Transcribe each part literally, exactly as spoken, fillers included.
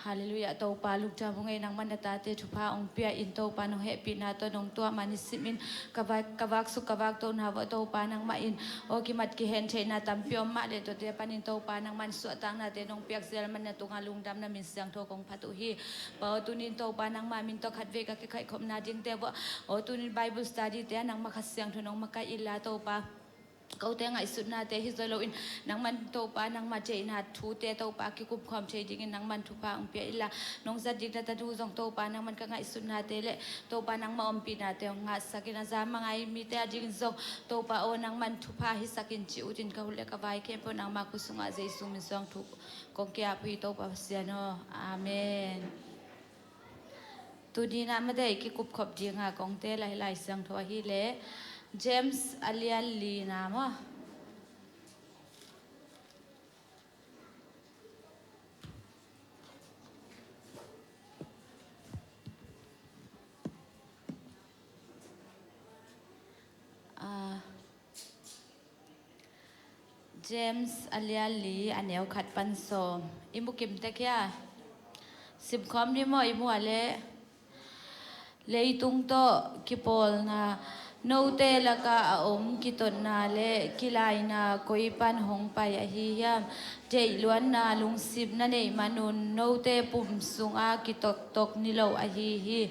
Halleluiah. Topa lungdam ung ei, nangmah na tate thupha hong pia in, Topa nong hehpihna tawh nong tuah man i sim in, ka vak, ka vak suk ka vak tona vawh Topa nangmah in aw kimat kihen theihna tampi om mah leh tuate panin Topa nangmah in suahtaknate nong piak zial man na tungah lungdamna min siangtho kong phat uh hi. Pa aw tunin Topa nangmah min tawh khatvei ka kikhaihkhopna dingte vawh aw tunin Bible study te ah nangmah Kha Siangtho nong makaih inla Topa kote ngaihsutnate hi zaw loin nangman Topa nangmah deihna thute Topa kikumkhawm thei dingin nangman thupha hong pia inla nong zat ding na tanu zong Topa nangman ka ngaihsutnate le Topa nangmah ompihnate hong ngahsakin a za mangai mite a dingin zong Topa aw nangman thupha hisakin ci utin ka hul le ka vai khempeuh nangmah khut sungah Jesu min suang thu kong ki-ap uh hi Topa Pasian aw. Amen. Tuni nah mate i kikupkhop dinga kong tel a hi Lai Siangtho ahileh James a lian lina maw. Ah, James a lian li a neu khat pan sawm. I mu kim tek hia? Simkhawm ni maw, i mu a leh. Leitung tawh kipawlna, note lakah a om kitotna le kilaina koi pan hong pai ahi hiam? Deihluatna lungsim na neih manun note pum sungah kitoktok ni lo ahi hi.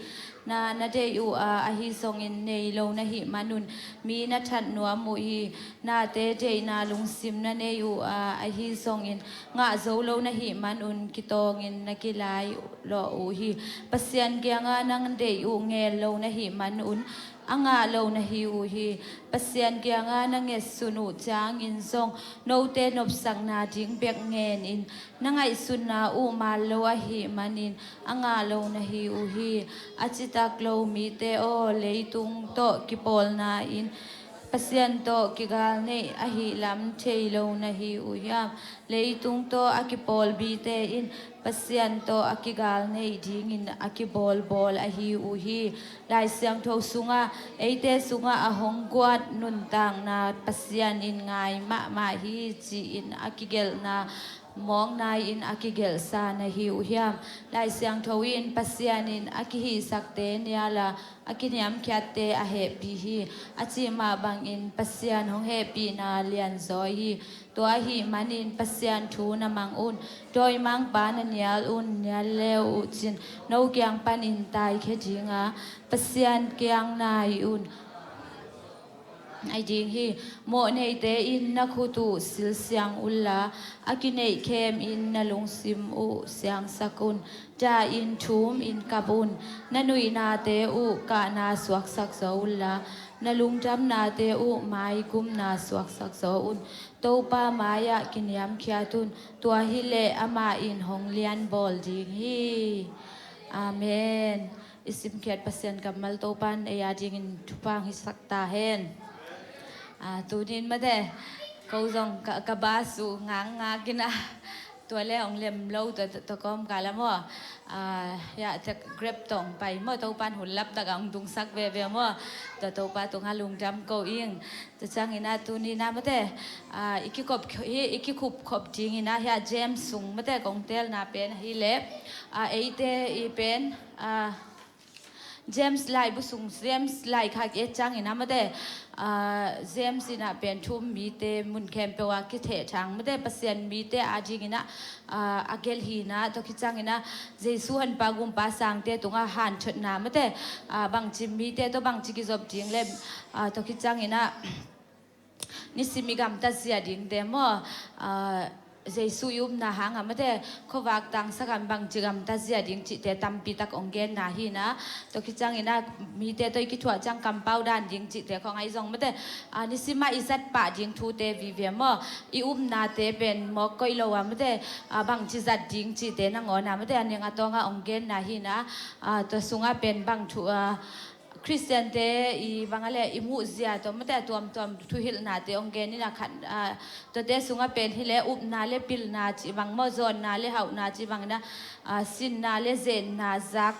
Na na deih uh a, ahi zongin nei lo na hih manun mi na that nuam uh hi. Nate deihna lungsim na nei uh a, ahi zongin ngah zo lo na hih manun kitawngin na kilai lawh uh hi. Pasian kiangah nang deih uh ngel lo na hih manun a ngah lo na hi uh hi. Pasian kiangah na ngetsun uh ciangin zong note nopsakna ding bek ngenin na ngaihsutna uh mal lo ahih manin a ngah lo na hi uh hi. A citak lo mite aw, leitung tawh kipawlna in Pasian tawh kigal neih ahih lam thei lo na hi uh hiam? Leitung tawh a kipawl mite in Pasian tawh a kigal neih dingin a kibawlbawl ahi uh hi. Lai Siangtho sungah eite sungah a hong guat nuntakna Pasian in ngai mahmah hi ci-in a kigelhna mawkna in a kigelhsa na hi uh hiam? Lai Siangtho in Pasian in a kihisakte nial a, a kiniamkhiatte a hehpih hi. A cih mah bangin Pasian hong hehpihna lianzaw hi. Tua ahih manin Pasian thu na mang un, dawimangpa na nial un, nial le uh cin no kiang panin taikhia dinga Pasian kiang nai un. Ai ding hi. Mawhneite in na khut uh silsiang unla, a kineih khemin na lungsim uh siangsak un. Dahin thumin kap un. Na nuihnate uh kahna suaksak zaw unla, na lungdamnate uh maikumna suaksak zaw un. Topa mai-ah kiniamkhiat un. Tua hileh amah in hong lianbawl ding hi. Amen. I simkhiat Pasian kammal Topa in ei a dingin thupha hong hisak ta hen. Ah, tunin mate ko zong ka, ka bas uh ngakngak in ah, tua le hong lem lo, tua, tua, tua kawm kal ah maw. Ah, ya, tek Grab tawh hong pai maw, Topa in hun laptak a hong dungsak veve maw. Tua Topa tungah lungdam ko ing. Tua ciangin ah tuni nah mate, ah, i kikop hi, i kikupkhop dingin ah hiah James sung mate kong telna pen ahileh, ah, eite i pen, ah, James laibu sung, James laikhak et ciangin ah mate, ah, James in ah pen thu-um mite mun khempeuh ah kithehthang mate, Pasian mite a dingin ah, ah, a gelh hi in ah, tua khit ciangin ah Jesu honpa gumpa sangte tungah hanthotna mate, ah, bangci mite tawh bangci kizop ding le, ah, tua khit ciangin ah nisim i gamta zia dingte maw, ah, Jesu i upna hangah mate, khuavak tangsak ah bangci gamta zia ding cihte tampi tak hong genna hi in ah, tua khit ciangin ah mite tawh i kithuah ciang kampau dan ding cihte khawng ahi zong mate, ah, nisim ah i zat pah ding thute vive maw, i upnate pen mawk koih lo ah mate, ah, bangci zat ding cihte nangawn ah mate, a neng a tawngah hong genna hi in ah, ah, tua sungah pen bang thu, ah, Khristiante i bang a le i muhzia tawh mate a tuamtuam thuhilhnate hong gen in ah khat, ah, tuate sungah pen hileh upna le pilna cih bang maw, zawnna le hauhna cih bang in ah, ah, sinna le zenna, zak,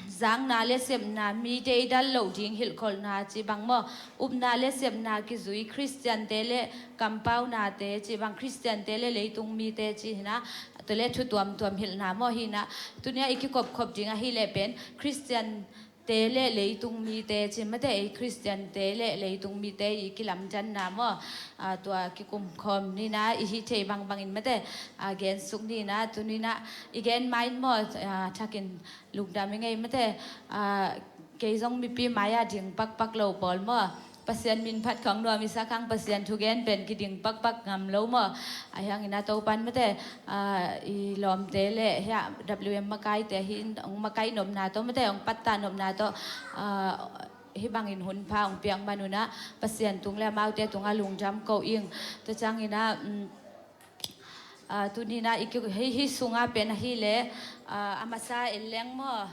zakna le sepna, mite i dal loh ding hilhkholhna cih bang maw, upna le sepna kizui Khristiante le kampaunate cih bang, Khristiante le leitung mite cih hi in ah, Tua le thu tuamtuam hilhna maw hi na, tunia i kikopkhop ding ahih leh pen Khristian te le leitung mite ci mate, ei Khristian te le leitung mite i kilamdanna maw, a, tua kikumkhawm ni na, i hih theih bangbangin mate, a, gensuk ni na, tuni na i gen ma in maw, a, thakin lungdam i ngei mate, a, kei zong mipi mai-ah ding pakpak lo pawl maw. Pasian min phat khawng nuam i sak hang, Pasian thugen pen kiding pakpak ngam lo maw. Ahi hangin a Topan mate, a, i lawmte le hia W M makaite hi in, hong makaih nopna tawh mate, hong pattah nopna tawh, a, hih bangin hun pha hong piak man un a, Pasian tung le amaute tungah lungdam ko ing. Tua ciangin a, um, a, tuni na i ki, hih, hih sungah pen ahih leh, a, a masa en leng maw.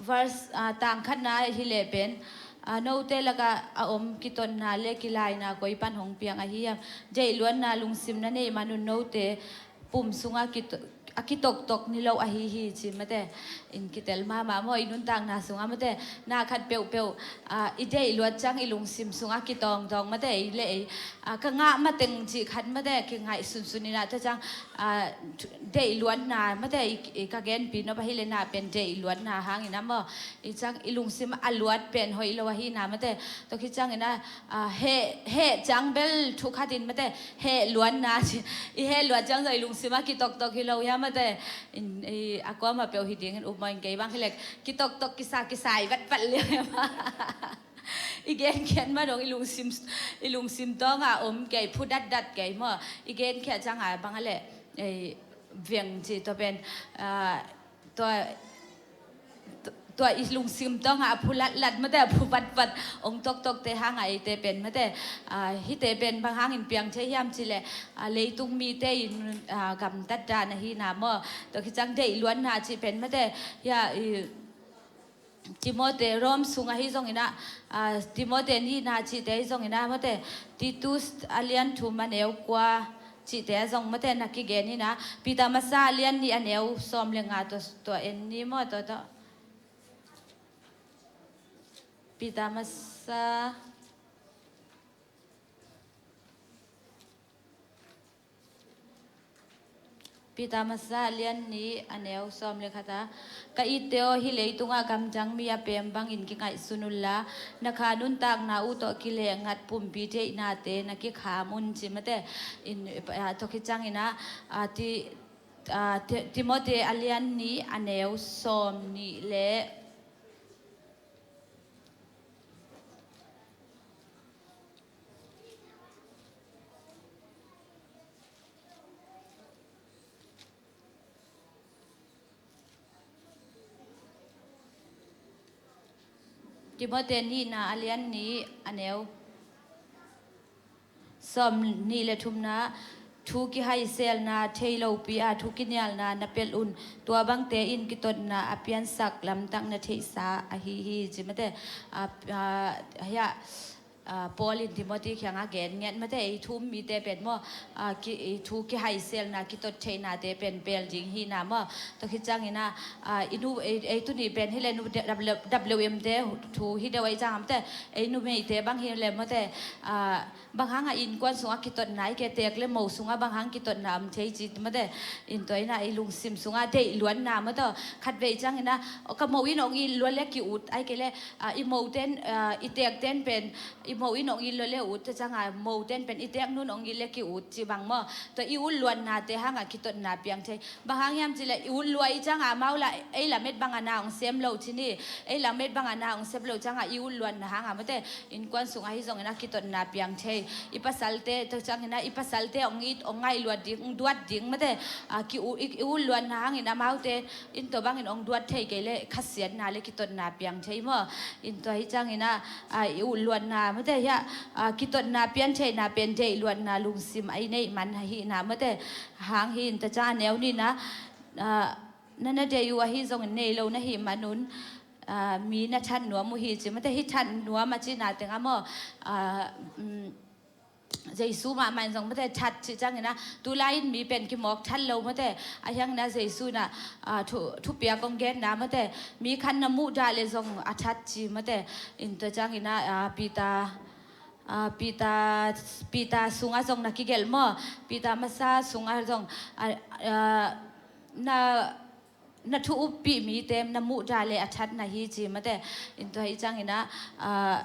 Verse, a, tang khatna ahih leh pen, a, note lakah a om kitotna le kilaina koi pan hong piang ahi hiam? Deihluatna lungsim na neih man un note pum sungah kito-, a kitoktok ni lo ahi hi ci mate. In kitel mahmah maw, i nuntakna sungah mate, na khat peuhpeuh, a, i deihluat ciang i lungsim sungah kitawngtawng mate, ei le ei, a, ka ngah mateng cih khat mate, kingaih sunsun in a, tua ciang, a, deihluatna mate, i, i ka genpi nop ahih leh na pen deihluatna hangin a maw, i ciang i lungsim a luat pen hoih lo ahihna mate, tua khit ciangin a, a, heh, heh ciang bel thu khatin mate, heh luatna ci, i heh luat ciang zong i lungsim a kitoktok hi lo hia mate, in, i, a kuamah peuh hi dingin upmawh ing, kei bang hi leh kitoktok kisa, kisai vatvat liang hia maw. I genkhiat ma dong i lungsim, i lungsim tawngah om kei, phu datdat kei maw. I genkhiat ciangah bang a leh, ei, veng ci tua pen, a, tua, tua i lungsim tawngah a phu latlat mate, a phu vatvat ong toktokte hangah eite pen mate, a, hihte pen bang hangin piang thei hiam cih leh, a, leitung mite in, a, gamtat dan ahihna maw. Tua khit ciang deihluatna cih pen mate, hia, i, Timote, Rom sung ahi zongin a, a, Timote nihna cihte ahi zongin a mate, Titus a lian thum a neu kua cihte ah zong mate na kigen in a, Peter masa a lian nih a neu sawm le nga, tua, tua en ni maw, tua, tua. Peter masa Peter masa a lian nih a neu sawm le khat ah, ka itte aw, hih leitungah gamdang mi a pem bangin kingaihsun unla, na kha nuntakna uh tawh kilehngat pumpi theihnate na kikham un ci mate. In, a, tua khit ciangin a, a, Ti-, a, Ti-, Timote a lian nih a neu sawm nih le Timote nihna a lian nih a neu sawm nih le thumna, thu kihaiselna thei lopi a thu kinialna na pelh un. Tua bangte in kitotna a piansak lamtak na theihsa ahi hi ci mate. A, a, hia, a, Paul in Timothy kiangah gen ngiat mate, ei thu um mite pen maw, a, ki, ei thu kihaiselna kitot theihnate pen pel ding hihna maw. Tua khit ciangin a, a, i nu, ei, ei tuni pen hi le nu, W M te thu hi deuh ahih ciangah mate, ei numeite bang hi le mate, a, bang hangah innkuan sungah kitotna i ke, tek le mo sungah bang hang kitotna om thei ci mate. In tua in a i lungsim sungah deih luatna mate, khatvei ciangin a, ka mo in ong it lua le ki-ut, ahih kei le, a, i mo ten, a, i tek ten pen, i mo in ong it lua le ut, tua ciangah mo ten pen i tek nun ong it le ki-ut ci bang maw. Tua i ut luatnate hangah kitotna piang thei. Bang hang hiam cih leh i ut lua i ciangah amau lah ei lamet bangah na ong sem lo ci ni. Ei lamet bangah na ong sem lo ciangah i ut luatna hangah mate, innkuan sungah hi zongin a kitotna piang thei. I pasalte, tua ciangin a i pasalte ong it, ong ngaih luat ding, ong duat ding mate, a, ki u-, i, i ut luatna hangin amaute in tua bangin ong duat thei kei le khasiatna le kitotna piang thei maw. In tua hi ciangin a, a, i ut luatna mate hia, a, kitotna pian theihna pen deih luatna lungsim a i neih man ahihna mate. Hang hi in, tua ciang a neu nihna, a, na na deih uh ahi zongin nei lo na hih man un, a, mi na that nuam uh hi ci mate, hih that nuam a cihna tengah maw, a, um, Jesu mahmah in zong mate that cih ciangin a, tulai in mi pen kimawk that lo mate, ahi hangin a Jesu in a, a, thu, thupiak ong genna mate, mi khat na muh dah le zong a that ci mate, in tua ciangin a, a, Peter, ah, Peter, Peter sungah zong na kigelh maw? Peter masa sungah zong, ah, ah, na, na thu uppih mite na muhdah le a that na hi ci mate. In tua hi ciangin ah, ah,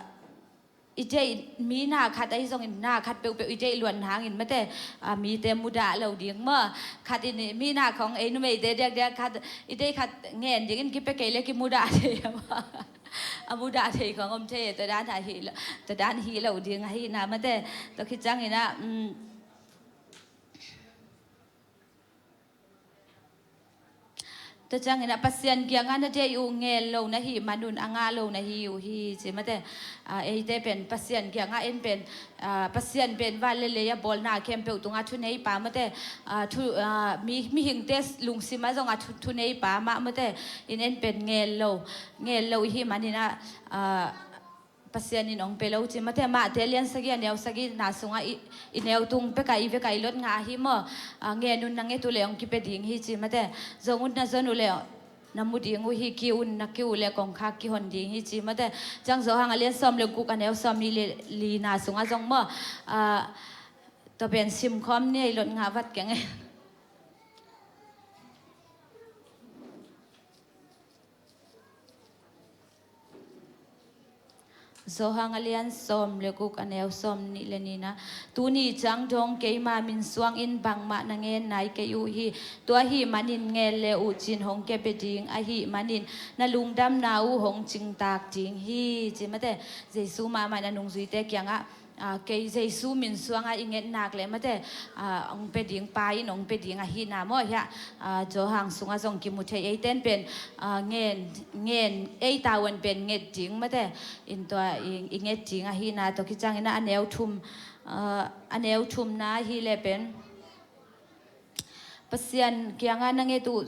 i deih mi na khat ahi zongin na khat peuhpeuh i deih luat hangin mate, ah, mite mudah lo ding maw? Khat in mi na khong ei numeite diakdiak khat i deih khat ngen dingin kipia kei le kimudah thei a maw? A mudah thei khong om thei, tua dan ahi lo, tua dan hi lo ding ahi na mate. Tua khit ciangin ah, um, Tua ciangin ah Pasian kiangah na deih uh ngel lo na hih manun a ngah lo na hi uh hi ci mate. Ah, eite pen Pasian kiangah en pen, ah, Pasian pen van le lei a bawlna khempeuh tungah thuneipa mate. Ah, thu, ah, mi, mihingte lungsim ah zongah thu, thuneipa mah mate. In en pen ngel lo, ngel lo i hih manin ah, ah, Pasian in hong pia lo ci mate. Mate a lian sagih a neu sagihna sungah i, i neu tung pekah i vekah i lot ngah ahi maw? Ah, ngen un na nget uh leh hong kipia ding hi ci mate. Zong un na zon uh leh na mu ding uh hi, kiu un na kiu uh leh kongkhak kihon ding hi ci mate. Ciang Johan a lian sawm le guk a neu sawm nih le lina sungah zong maw? Ah, tua pen simkhawm ni, i lot ngah vat keng e. Johan a lian sawm le guk a neu sawm nih le nihna. Tuni ciang dong keima min suangin bangmah na ngen nai kei uh hi. Tua ahih manin ngel le uh cin hong kipia ding ahih manin na lungdamna uh hong cingtak ding hi ci mate. Jesu mahmah in a nungzuite kiangah, ah, kei Jesu min suangah i nget nak le mate, ah, hong pia ding, Pa in hong pia ding ahihna maw hiah, ah, Johan sungah zong kimu thei. Eiten pen, ah, ngen, ngen, ei tavuan pen nget ding mate. In tua i, i nget ding ahihna. Tua khit ciangin ah a neu thum, ah, a neu thumna ahih leh pen Pasian kiangah na nget uh,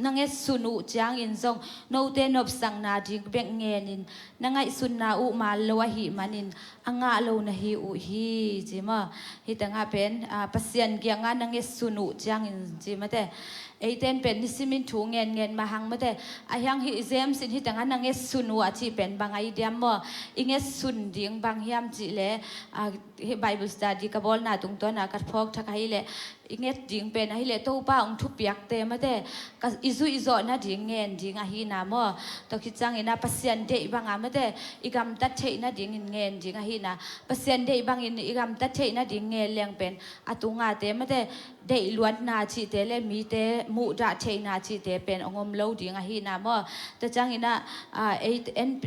na ngetsun uh ciangin zong note nopsakna ding bek ngenin na ngaihsunna uh mal lo ahih manin a ngah lo na hi uh hi ci maw? Hih tengah pen, ah, Pasian kiangah na ngetsun uh ciangin ci mate. Eiten pen nisimin thu ngen ngen mah hang mate. A hiang hih James in hih tengah na ngetsun uh a cih pen bang ahi diam maw? I ngetsun ding bang hiam cih leh, ah, hih Bible study ka bawlna tungtawnah ka phawk thak ahih leh, i nget ding pen ahih leh Topa hong thupiakte mate, ka, i zuih zawh nading ngen ding ahihna maw? Tua khit ciangin ah Pasian deih banga mate, i gamtat theih nadingin ngen ding ahihna. Pasian deih bangin i gamtat theih nading ngen leng pen a tungate mate, deih luatna cihte le mite muhdah theihna cihte pen hong om lo ding ahihna maw? Tua ciangin ah, ah, ei, en,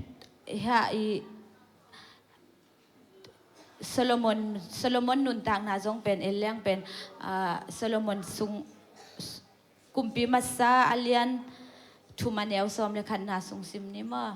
hia, i, Solomon, Solomon nuntakna zong pen en leng pen, ah, Solomon sung, Kumpi Masa a lian thum a neu sawm le khatna sung sim ni maw?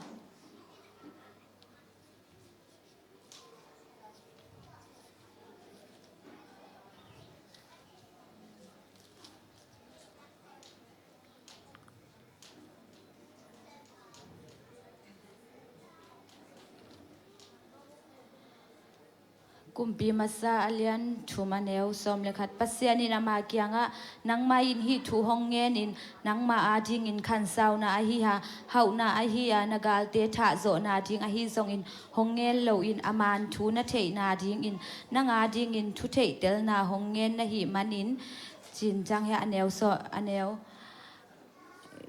Kumpi Masa a lian thum a neu sawm le khat. Pasian in ama kiangah, nangmah in hih thu hong ngenin, nangmah adingin khansauna ahi a, hauhna ahi a, na galte thahzawhna ding ahi zongin hong ngen loin, a man thu na theihna dingin nang adingin thu theihtelna hong ngen na hih manin, cin ciang hiah a neu saw, a neu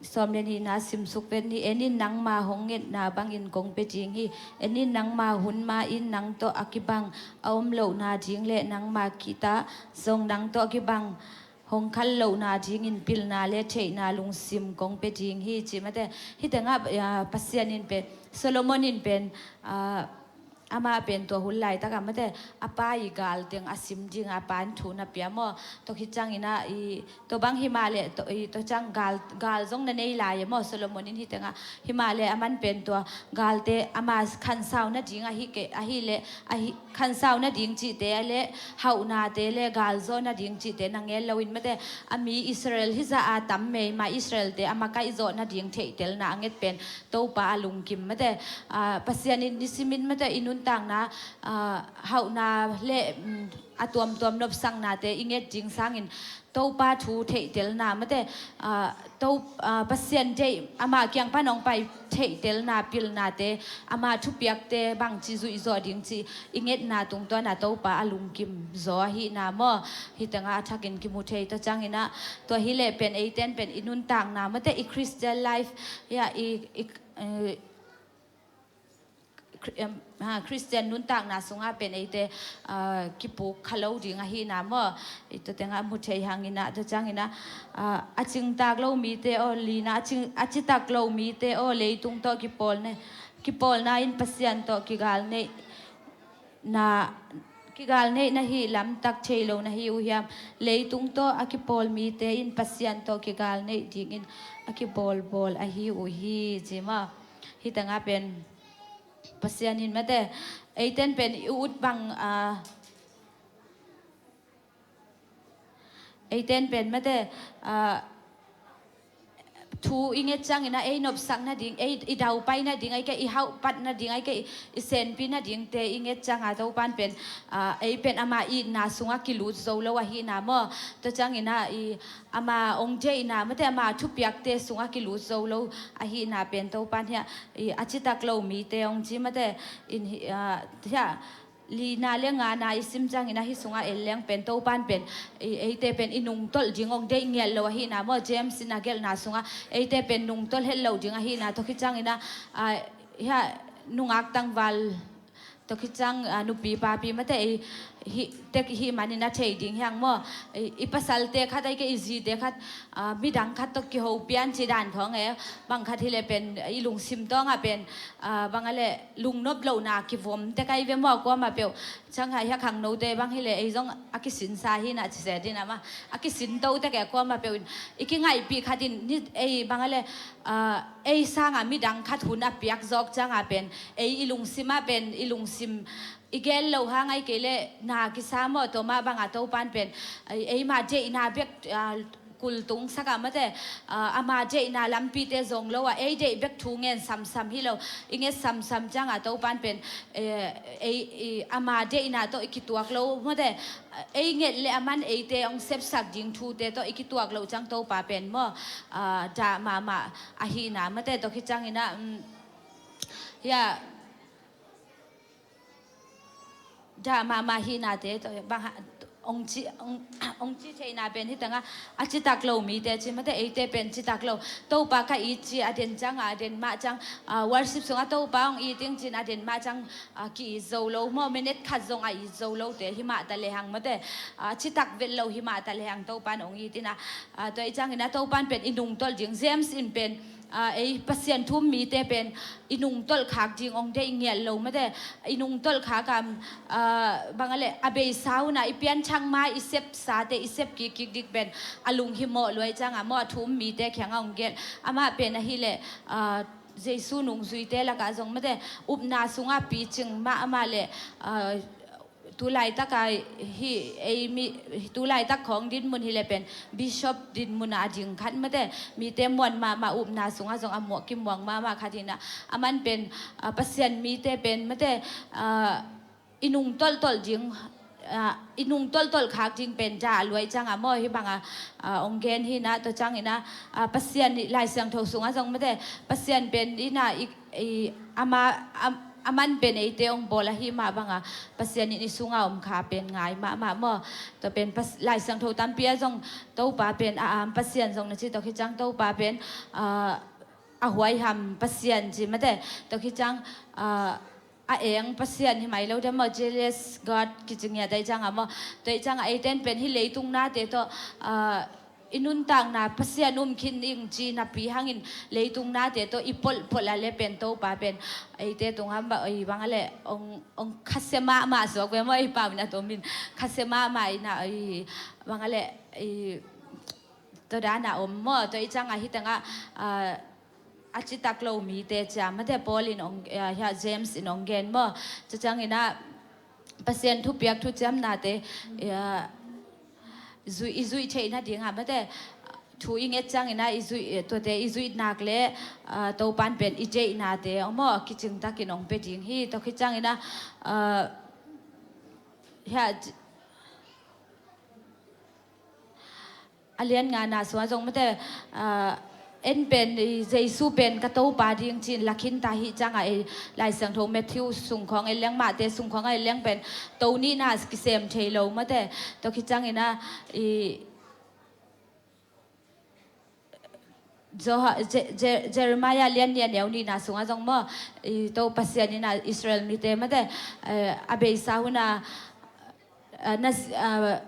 sawm le nihna simsuk vet ni. En in, nangma hong ngetna bangin kong pia ding hi. En in, nangma hun ma in nang tawh a kibang a om lohna ding le nangma kitah zong nang tawh a kibang hong khal lohna dingin pilna le theihna lungsim kong pia ding hi, ci mate. Hih tengah, ah, Pasian in pen, Solomon in pen, ah, amah pen tua hun laitakah mate, a pa i gal teng a sim dingah a pa in thu na pia maw? Tua khit ciangin ah i, tua bang himah leh, tua, i, tua ciang gal, gal zong na nei lai e maw Solomon in hih tengah? Himah leh aman pen tua galte ama khansau nading ahi kei, ahih leh, ahi, khansau nading cihte le hauhnate le galzawh nading cihte na ngen loin mate, a mi Israel hizah a tam meimah Israelte a makaih zawh nading theihtelna a nget pen Topa a lungkim mate. Ah, Pasian in nisimin mate, i nun nuntakna, ah, hauhna le, mm, a tuamtuam nopsaknate i nget ding sangin Topa thu theihtelna mate, ah, To, ah, Pasian deih ama kiang pan hong pai theihtelna pilnate, ama thupiakte bangci zuihzawh ding ci i ngetna tungtawna Topa a lungkim zaw ahihna maw? Hi tengah a thakin kimu thei. Tua cianginah tua hileh pen eiten pen i nuntakna mate i Christian life, ya, i, i, eh, Khri-, em, ha, Christian nuntakna sungah pen eite, ah, kipuk kha lo ding ahihna maw? I tua tengah mu thei hanginah, tua cianginah, ah, a cingtak lo mite aw, lina a cing, a citak lo mite aw, leitung tawh kipawlna, kipawlna in Pasian tawh kigal neihna, kigal neih na hih lamtak thei lo na hi uh hiam? Leitung tawh a kipawl mite in Pasian tawh kigal neih dingin a kibawlbawl ahi uh hi, ci maw? Hi tengah pen Pasian in mate, eiten pen i ut bang, ah, eiten pen mate, ah, thu i nget cianginah ei nopsak nading, ei i daupai nading, ei kei i hauhpat nading, ei kei i senpi nadingte i nget cianga Topan pen, ah, ei pen ama itna sungah kilut zo lo ahihna maw? Tua cianginah i ama hong deihna mate, ama thupiakte sungah kilut zo lo ahihna pen Topan hiah i a citak lo mite hong ci mate, in hi, ah, hiah lina le ngana i sim ciangin ahi sungah en leng pen Topan pen i, eite pen i nungtolh ding hong deih ngiat lo ahihna maw? James in a gelhna sungah eite pen nungtolh het lo ding ahihna, tua khit cianginah, ah, hiah nungak tangval, tua khit ciang, ah, nupi papi mate ei hi, tek i hih manin a thei ding hiang maw? I, i pasalte khat, ei kei i zite khat, ah, midang khat tawh kiho pian ci dan khawng e, bang khat hileh pen i lungsim tawngah pen, ah, bang a leh lungnop lohna kivom tek ai ve maw, kuamah peuh. Ciangah hiah khangnote bang hileh ei zong a kisinsa hinah ci se dinah maw? A kisinto tek e, kuamah peuh in i kingaihpih khat in ni, ei bang a leh, ah, ei sangah midang khat hun a piak zawk ciangah pen ei i lungsimah pen i lungsim i gel lo hang ai kei leh na kisa maw? Tua mah bangah Topan pen ei, eima deihna bek, ah, kultung sakah mate, ah, ama deihna lampite zong lo ah ei deih bek thu ngen samsam hi lo. I nget samsam ciangah Topan pen, eh, ei, i, ama deihna tawh i kituak lo mate, ei nget le aman eite hong sepsak ding thute tawh i kituak lo ciang Topa pen maw, ah, dah mahmah ahihna mate, tua khit cianginah, um, hiah dah mahmah hihnate tawh bang ha, hong ci, hong, hong ci theihna pen hi tengah a citak lo mite ci mate, eite pen citak lo. Topa ka it ci a den ciangah, a den mah ciang, ah, worship sungah Topa hong it ding cin a den mah ciang, ah, ki-it zo lo maw? Minute khat zong a it zo lote hi mah ta lehang mate, ah, citak vet lo hi mah ta lehang Topan hong it inah, ah, tua i cianginah Topan pen i nungtolh ding. James in pen, ah, ei Pasian thu-um mite pen i nungtolh khak ding hong deih ngiat lo mate. I nungtolh khak a, ah, bang a leh a beisa hunah i pianthak ma i sepsate i sep kikkik ding pen a lunghimawh luai ciangah maw, a thu-um mite kiangah hong gelh. Amah pen ahileh, ah, Jesu nungzuite lakah zong mate, upna sungah picing mah amah leh, ah, tu laitaka hi, ei mi, tu laitak khawng dinmun hileh pen bishop dinmunah a ding khat mate, mite muan mahmah upna sungah zong a muak kimuang mahmah khat hinah, aman pen, ah, Pasian mite pen mate, ah, i nungtolhtolh ding, ah, i nungtolhtolh khak ding pen dah luai ciangah maw? Hi bangah, ah, hong gen hinah, tua cianginah, ah, Pasian i Lai Siangtho sungah zong mate, Pasian pen inah i, i, ama, am, aman pen eite hong bawl ahi mah bangah Pasian in i sungah om kha pen ngai mahmah maw? Tua pen Pas-, Lai Siangtho tampi ah zong Topa pen a am Pasian zong na ci, tua khit ciang Topa pen, ah, a huaiham Pasian ci mate, tua khit ciang, ah, a eng Pasian hi mai lo deuh maw, jealous God kici ngiat ai ciangah maw? Tua i ciangah eiten pen hih leitung nate tawh, ah, i nuntakna Pasian um khin ing ci napi hangin leitung nate tawh i polhpolh a le pen Topa pen eite tungah bang, i bang a leh hong, hong khasia mahmah suak ve maw? I pau in a tomin khasia mahmah inah, i bang a leh, i tua danah om maw? Tua i ciangah hi tengah, ah, a citak lo mite cia mate Paul in hong, ah, hiah James in hong gen maw? Tua cianginah Pasian thupiak thuciamnate, ah, zui, i zuih theih nadingah mate, Thu i nget ciangin ah i zuih, tuate i zuih nak le, ah, Topan pen i deihnate maw, kicing takin hong pia ding hi. Tua khit ciangin ah, ah, hiah, a lian ngana sungah zong mate, ah, en pen, i Jesu pen ka Topa ding ci-in la khin ta hi ciangah, i Lai Siangtho Matthew sung khawng en leng, Mate sung khawngah en leng pen to nihna kisem thei lo mate. Tua khit ciangin ah, i Joha-, Je-, Je-, Jeremiah lian nih a neu nihna sungah zong maw, i To Pasian in ah Israel mite mate, eh, a beisa hun a, eh, na, eh,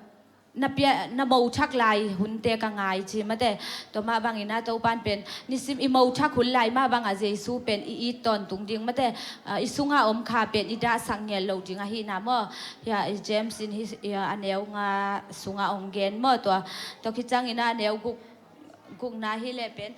na pia, na mothak lai hunte ka ngai ci mate. Tua mah bangin ah Topan pen nisim i mothak hun lai mah bangah Jesu pen i it tawntung ding mate, ah, i sungah om kha pen i dahsak ngial lo ding ahihna maw. Hiah i James in hi, hiah a neu nga sungah hong gen maw tua. Tua khit ciangin ah a neu guk, gukna hi leh pen,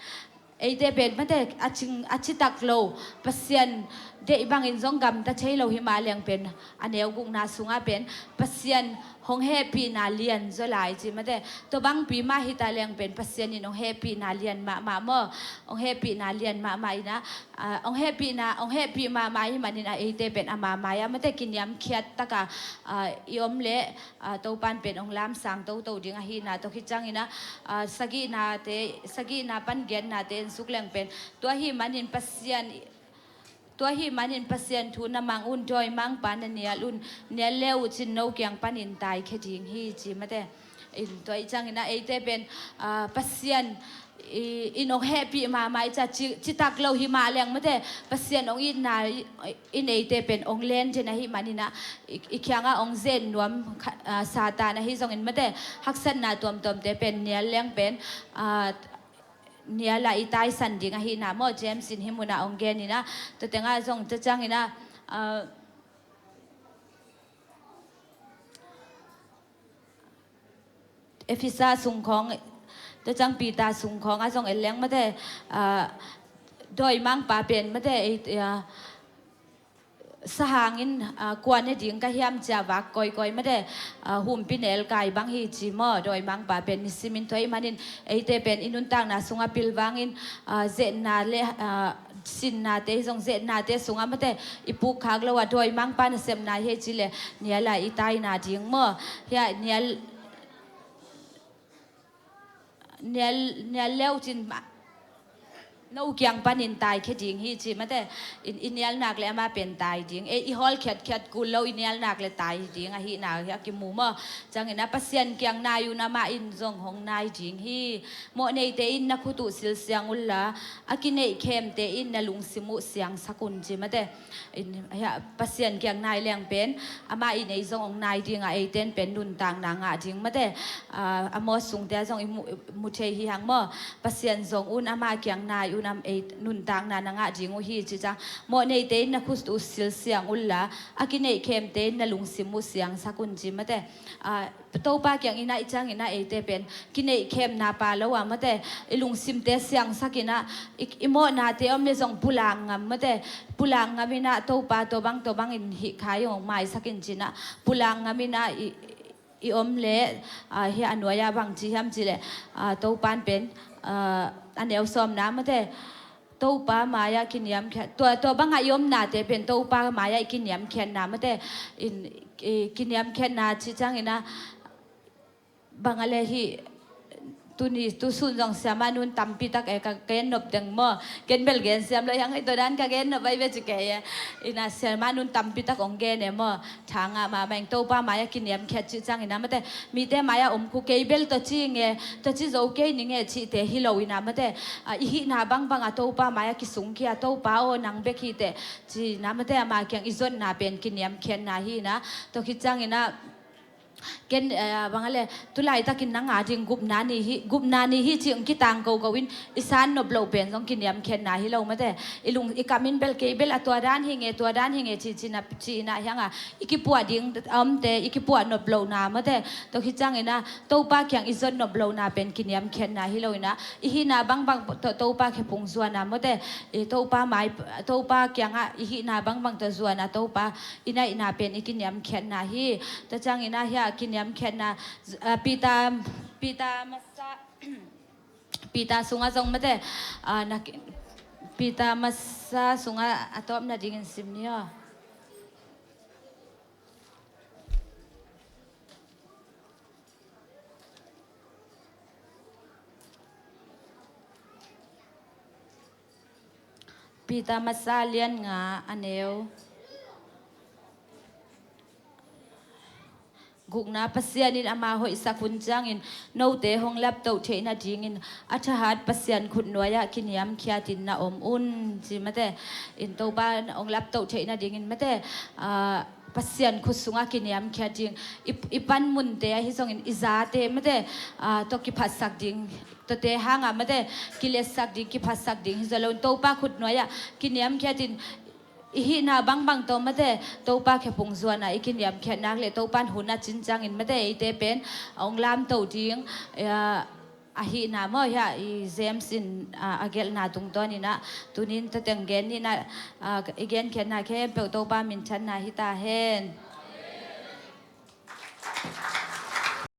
eite pen mate a cing, a citak lo, Pasian deih bangin zong gamta thei lo hi mah leng pen, a neu gukna sungah pen Pasian hong hehpihna lian zaw lai ci mate. Tua bangpi mah hi ta leng pen Pasian in hong hehpihna lian mahmah maw. Hong hehpihna lian mahmah in ah, ah, hong hehpihna, hong hehpih mahmah ahih manin ah eite pen ama mai-ah mate kiniamkhiat taka, ah, i om leh, ah, Topan pen hong lamsang toto ding ahihna. Tua khit ciangin ah, ah, sagihnate, sagihna pan giatnate en suk leng pen, tua ahih manin Pasian, tua ahih manin Pasian thu na mang un, dawimangpa na nial un, nial le uh cin no kiang panin taikhia ding hi ci mate. In tua i ciangin ah eite pen, ah, Pasian i, in hong hehpih mahmah i ca ci, citak lo hi mah leng mate, Pasian hong itna i, in eite pen hong len den ahih manin ah, i, i kiangah hong zen nuam kha-, ah, Satan ahi zongin mate, haksatna tuamtuamte pen nial leng pen, ah, nial ah i taisan ding ahihna maw, James in hih munah hong gen in ah, tua tengah zong tua ciangin ah, ah, Efesa sung khawng, tua ciang Peter sung khawngah zong en leng mate, ah, dawimangpa pen mate, ei, ah, sahangin, ah, kua ne ding ka hiam cia vak kawikawi mate, ah, humpi nelkai bang hi ci maw, dawimangpa pen nisimin tua ahih manin eite pen i nuntakna sungah pilvangin, ah, zetna le, ah, sinnate hi zong zetnate sungah mate i pukkhak lo a dawimangpa nasepna hi ci leh nial ah i taina ding maw. Hiah nial, nial, nial le uh cin ma-, no kiang panin taikhia ding hi ci mate. I, i nial nak le amah pen tai ding. Ei, i hawl khiatkhiat kul lo i nial nak le tai ding ahihna hi a kimu maw. Ciangin ah Pasian kiang nai un, amah in zong hong nai ding hi. Mawhneite in na khut uh silsiang unla, a kineihkhemte in na lungsim uh siangsak un ci mate. In, hiah Pasian kiang nai leng pen amah in ei zong hong nai ding a, eite in pen nuntakna ngah ding mate. Ah, Amos sungte ah zong i mu, mu thei hi hang maw. Pasian zong un, amah kiang nai un, am ei nuntakna na ngah ding uh hi ci ciang. Mawhneite in na khut uh silsiang unla, a kineihkhemte in na lungsim uh siangsak un ci mate. Ah, Topa kiang i naih ciangin ah eite pen kineihkhemna pha lo a mate, i lungsimte siangsak in ah, i, i mawhnate om le zong pulak ngam mate, pulak ngam in ah Topa tua bang tua bangin hih kha i hong maisak in ci-in ah pulak ngam in ah i, i om le, ah, hiah a nuai-ah bang ci hiam cih leh, ah, Topan pen, ah, a neu sawmna mate, Topa mai-ah kiniamkhiat, tua, tua bangah i omnate pen Topa mai-ah i kiniamkhiatna mate, in, i kiniamkhiatna cih ciangin ah, bang a le hih, tuni, tusun zong siamah nun tampi tak e ka gen nop deng maw, gen bel gen siam lo hiang, tua dan ka gen nop ai ve ci kei e, in ah siamah nun tampi tak hong gen e maw. Tha ngah mahmah ing, Topa mai-ah kiniamkhiat cih ciangin ah mate, mite mai-ah om kul, kei bel tua ci nge, tua ci zo kei ni nge cihte hi lo in ah mate, ah, i hihna bangbang a Topa mai-ah kisungkhia, Topa aw nang bek hi teh ci-in ah mate, ama kiang i zonna pen kiniamkhiatna hi in ah. Tua khit ciangin ah ken, eh, bang a le, tu laitakin nang a ding gupna ni hi, gupna ni hi ci-in kitang koko in, i san nop loh pen zong kiniamkhiatna hi lo mate. I lung, i kam in bel kei bel a tua dan hi nge, tua dan hi nge ci, ci-in ah, ci-in ah hiang a i kipuah ding a omte i kipuah nop lohna mate. Tua khit ciangin ah Topa kiang i zon nop lohna pen kiniamkhiatna hi lo in ah, i hihna bangbang To, Topa khe pung zuan a mate, i Topa mai, Topa kiangah i hihna bangbang tawh zuan a Topa i naihna pen i kiniamkhiatna hi. Tua ciangin ah hiah kiniamkhiatna, ah, Peter, Peter masa, Peter sungah zong mate, ah, na ki-, Peter masa sungah a tawpna dingin sim ni aw. Peter masa lian nga a neu gukna, Pasian in ama hoihsak hun ciangin note hong laptoh theih nadingin a thahat Pasian khutnuai-ah kiniamkhiatin na om un, ci mate. In Topa hong laptoh theih nadingin mate, ah, Pasian khut sungah kiniamkhiat ding. I, i panmunte ahi zongin i zate mate, ah, tawh kiphatsak ding, tuate hangah mate, kiletsak ding, kiphatsak ding hi zaw loin Topa khutnuai-ah kiniamkhiatin i hihna bangbang tawh mate, Topa khephung zuan a i kiniamkhiat nak le Topa in hun a cin ciangin mate, eite pen a hong lamtoh ding, eh, ahihna maw, hiah i James in, ah, a gelhna tungtawnin ah tunin tua teng gen ni na, ah, i genkhiatna khempeuh Topa minthanna hi ta hen.